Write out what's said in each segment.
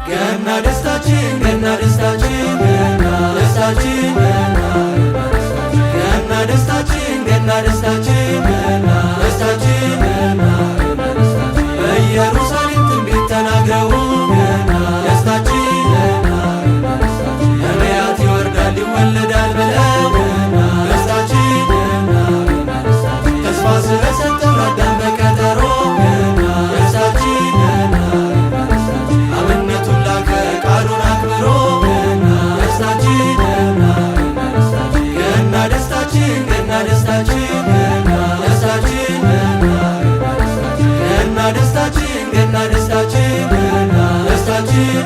ገና ደስታችን፣ ገና ደስታችን፣ ገና ደስታችን፣ ገና ደስታችን፣ ገና ደስታችን፣ ገና ደስታችን። በኢየሩሳሌም ትንቢት ተናግረው፣ ገና ደስታችን፣ ነቢያት ይወርዳል ይወለዳል ብለው፣ ገና ደስታችን፣ ተስፋ ስለሰጠው ለአዳም በቀጠሮ፣ ገና ደስታችን፣ አብነቱን ላከ ቃሉን አክብሮ፣ ገና ደስታችን፣ ገና ደስታችን፣ ገና ደስታችን፣ ገና ደስታችን፣ ገና ደስታችን፣ ገና ደስታችን፣ ገና ደስታችን።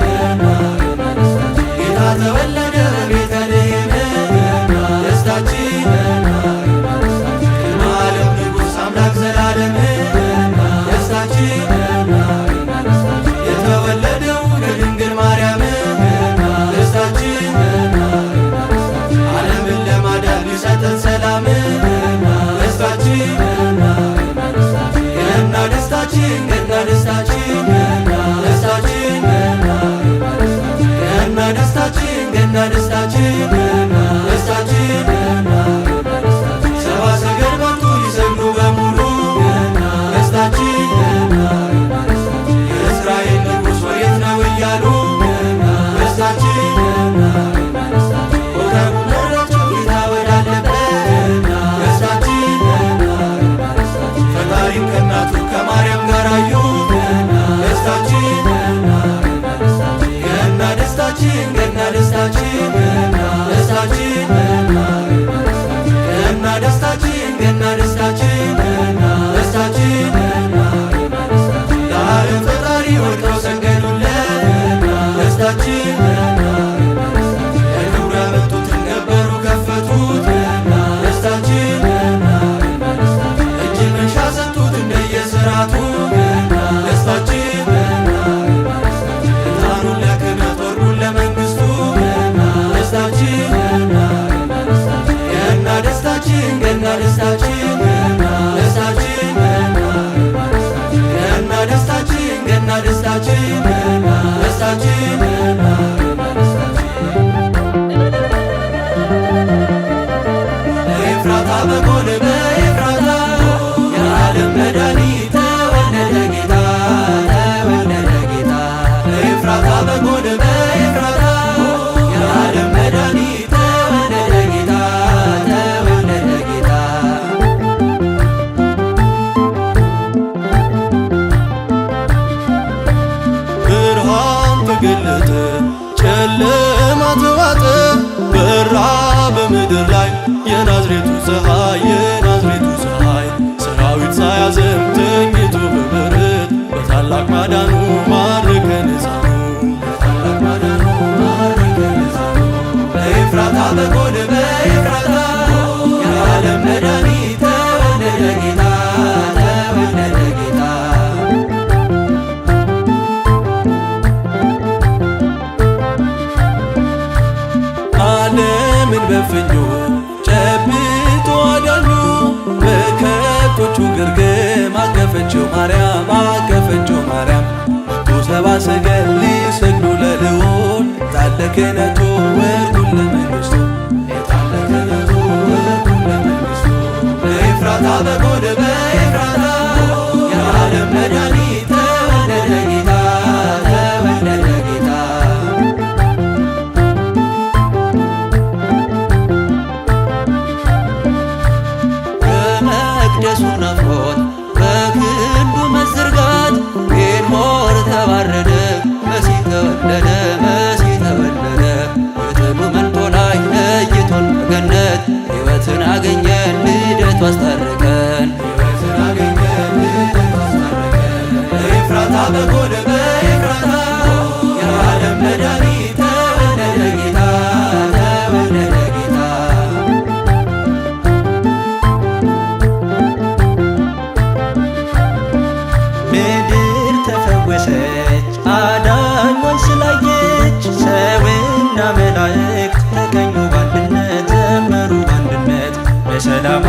ጌታ ተወለደ በቤተልሔም፣ ገና ደስታችን፣ ቅድመ ዓለም ንጉሥ አምላክ ዘላለም፣ ገና ደስታችን፣ የተወለደው ከድንግል ማርያም፣ ገና ደስታችን፣ ዓለምን ለማዳን ሊሰጠን ሰላም፣ ገና ደስታችን፣ ገና ደስታችን፣ ገና ደስታችን፣ ገና ደስታችን፣ ገና ደስታችን፣ ገና ደስታችን፣ ገና ደስታችን። ሰብአ ሰገል መጡ ሊሰግዱ በሙሉ፣ ገና ደስታችን፣ የእስራኤል ንጉሥ ወዴት ነው እያሉ፣ ገና ደስታችን፣ ኮከቡ መራቸው ጌታ ወዳለበት፣ ገና ደስታችን፣ ፈጣሪን ከእናቱ ከማርያም ጋር አዩ፣ ገና ደስታችን፣ ገና ደስታችን፣ ገና ደስታችን፣ ገና ደስታችን፣ ገና ደስታችን፣ ገና ደስታችን፣ ገና ደስታችን። ለዓለም ፈጣሪ ወድቀው ሰገዱለት፣ ገና ደስታችን፣ ለክብሩ ያመጡትን ገበሩ ከፈቱት፣ ገና ደስታችን፣ እጅ መንሻ ሰጡት እንደየሥርዓቱ፣ ገና ደስታችን፣ ዕጣኑን ለክህነት ወርቁን ለመንግሥቱ፣ ገና ደስታችን፣ ገና ደስታችን፣ ገና ደስታችን፣ ገና ደስታችን፣ ገና ደስታችን፣ ገና ደስታችን፣ ገና ደስታችን። ኤፍራታ በጎን በኤፍራታ የዓለም መድኃኒት ተወለደ ጌታ፣ ተወለደ ጌታ። ኤፍራታ በጎን በኤፍራታ የዓለም መድኃኒት ተወለደ ጌታ፣ ተወለደ ጌታ። ብርሃን ተገለጠ፣ ጨለማ ተዋጠ፣ በራ በምድር ላይ የናዝሬቱ ፀሐይ፣ የናዝሬቱ ፀሐይ። ሰራዊት ሳያዘም ተኝቶ በበረት፣ በታላቅ ማዳኑ ማረከን ሕፃኑ፣ በታላቅ ማዳኑ ማረከን ሕፃኑ። በኤፍራታ በጎን በኤፍራታ የዓለም መድኃኒት ተወለደ ጌታ፣ ተወለደ ጌታ። ዓለምን በፍኙ ጨብጦ አዳኙ፣ በከብቶቹ ግርግም አቀፈችው ማርያም፣ አቀፈችው ማርያም። መጡ ሰብአ ሰገል ሊሰግዱ ለልዑል፣ ዕጣን ለክህነቱ ወርቁን ለመንግሥቱ፣ ዕጣን ለክህነቱ ወርቁን ለመንግሥቱ። በኤፍራታ በጎን በኤፍራታ የዓለም መድኃኒት ተወለደ ጌታ፣ ተወለደ ጌታ። የመቅደሱ ናፍቆት በክንዱ መዘርጋት ኤልሞር ተባረደ፣ መሲህ ተወለደ፣ መሲህ ተወለደ። የሰላም